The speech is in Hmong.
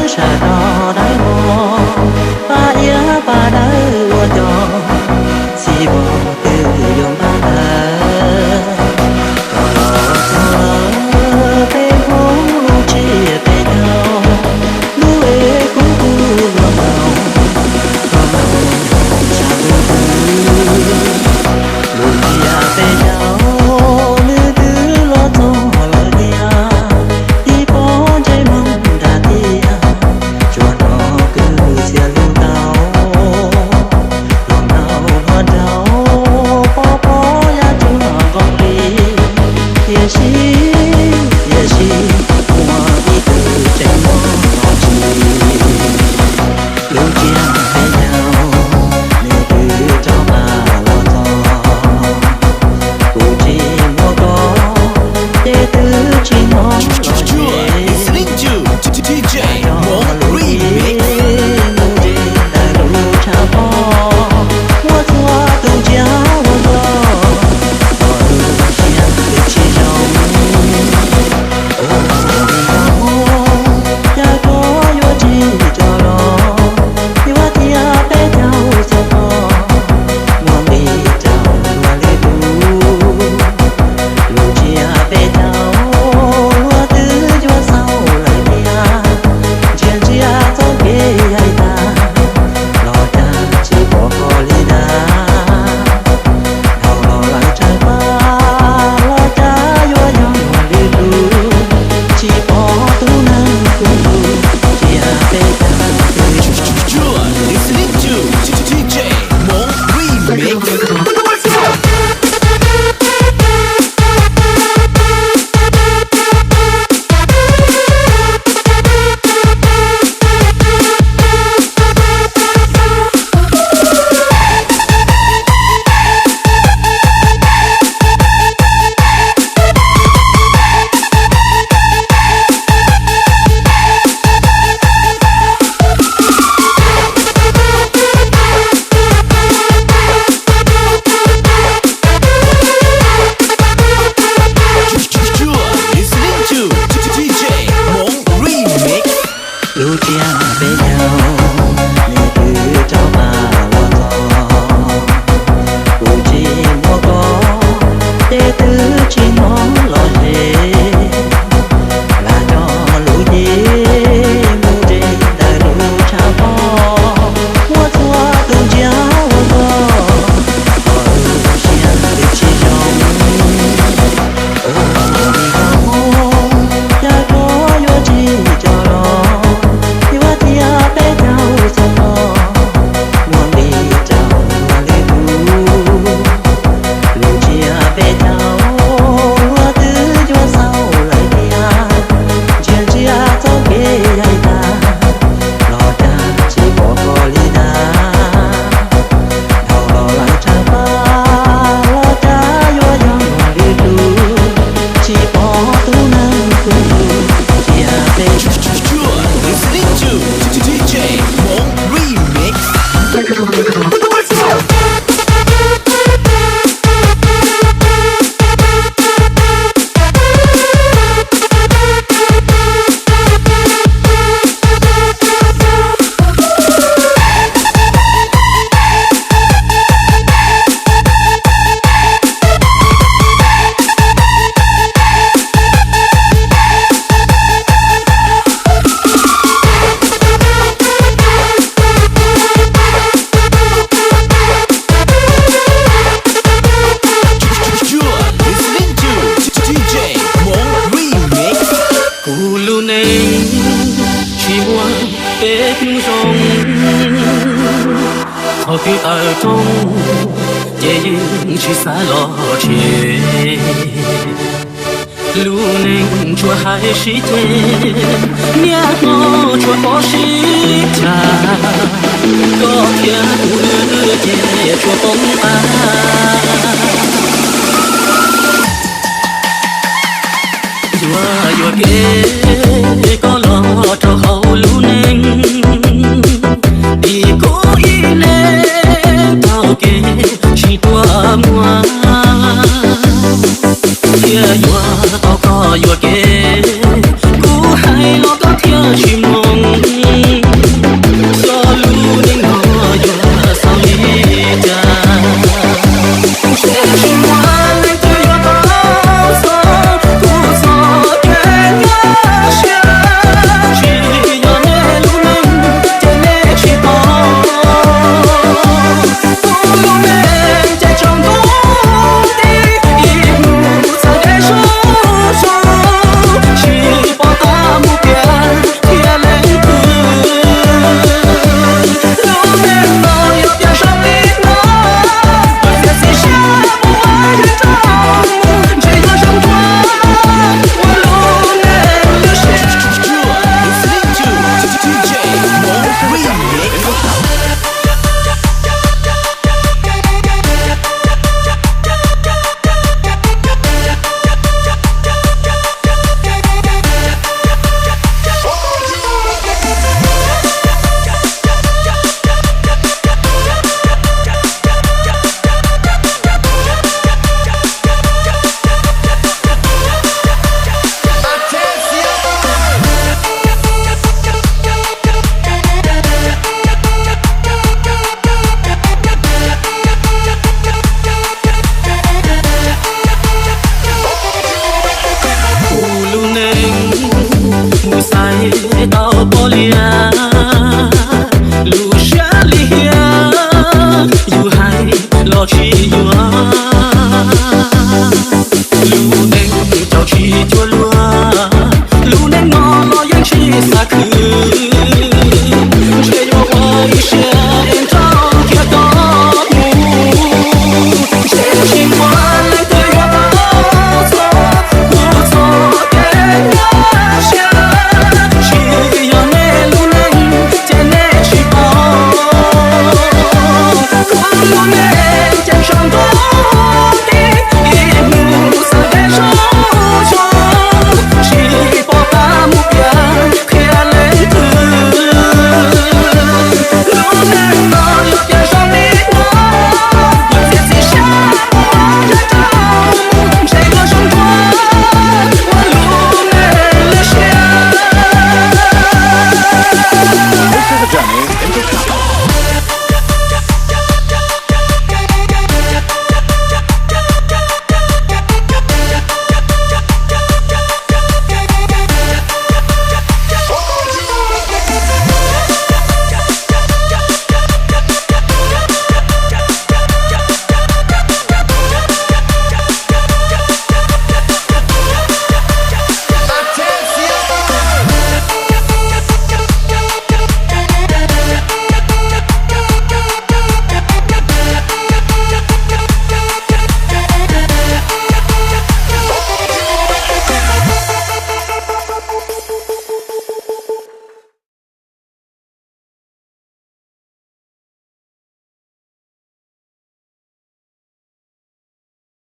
Sab rog dawb vog, pab iab pab dawb ua cov, txiv vog twb yuav npaj tawm. Rov los txog lawm peb Hmoob lub tsiab peb caug, lub es kuv kuj luag ntaus, los ntaus sab ntug twg. Lub tsiab peb caug nws twb los txog lawm tiag, tib pob ntsej muag nram tiaj, tsuas hnov kwv txhiaj lug tau, hluas nkauj hluas nraug pob pob yaj tsuag nqoo li. Tiam sis, tiam sis, muaj ib tug tseem muaj txoj sia. Lub tsiab peb caug, nws twb rov qab los txog, kuv tsis muaj koj, ces twb tsis hnov los ze. Mus ze ntawm lub tshav pob, muaj txhua tus tsiaj ua koj, koj lub siab twb tsis zoo. Ua li no, cas koj yuav tsis rov los, yuav thiab peb caug xyoo no, muaj nqis rau luag lwm tus. Lub tsiab peb caug, luag twb yuav xaus lawm tiag, ntsia ntsia txoj kev yaim tag, los cas tsis pom koj li ntag. Dhau los lawm tsawg pab, los cas yuav yog luag lwm tus, tsis pom tus neeg kuv hlub, tsiab peb caug twb tsis zoo. You're listening to D J Hmong Remix. You're listening to D J Hmong Remix. Lub tsiab peb caug, nws twb rov qab los txog, kuv tsis muaj koj, ces twb tsis hnov los ze. Lam coj lub cev mus ze ntawm lub tshav pob, muaj txhua tus tsiaj ua koj, koj lub siab twb tsis zoo. Ua li no, cas koj yuav tsis rov los, yuav thiab peb caug xyoo no, muaj nqis rau luag lwm tus. Lub tsiab peb caug, luag twb yuav xaus lawm tiag, ntsia ntsia txoj kev yaim tag, los cas tsis pom koj li ntag. Dhau los lawm tsawg pab, los cas yuav yog luag lwm tus, tsis pom tus neeg kuv hlub, tsiab peb caug. You're listening to D J Hmong Remix. You're listening to D J Hmong Remix. Kuv lub neej tsis muaj peb hnub zoo, thaum twg tawm rooj ces yeej tsis xav los tsev. Lub neej tsuas hais sib ceg, niaj hnub tsuas pom sib tag, koj thiab kuv wb ces tsuas poob qab. Yuav yuam kev koj los rau hauv lub neej, vim kuv ib leeg taug kev tsis tuaj muaj. Thiaj yuav tau koj yuam kev, kuv hais los koj thiaj tsis mloog. tau poj liab, lub siab liab yus hais los tsis yuav. Lub neej tau tsis cuag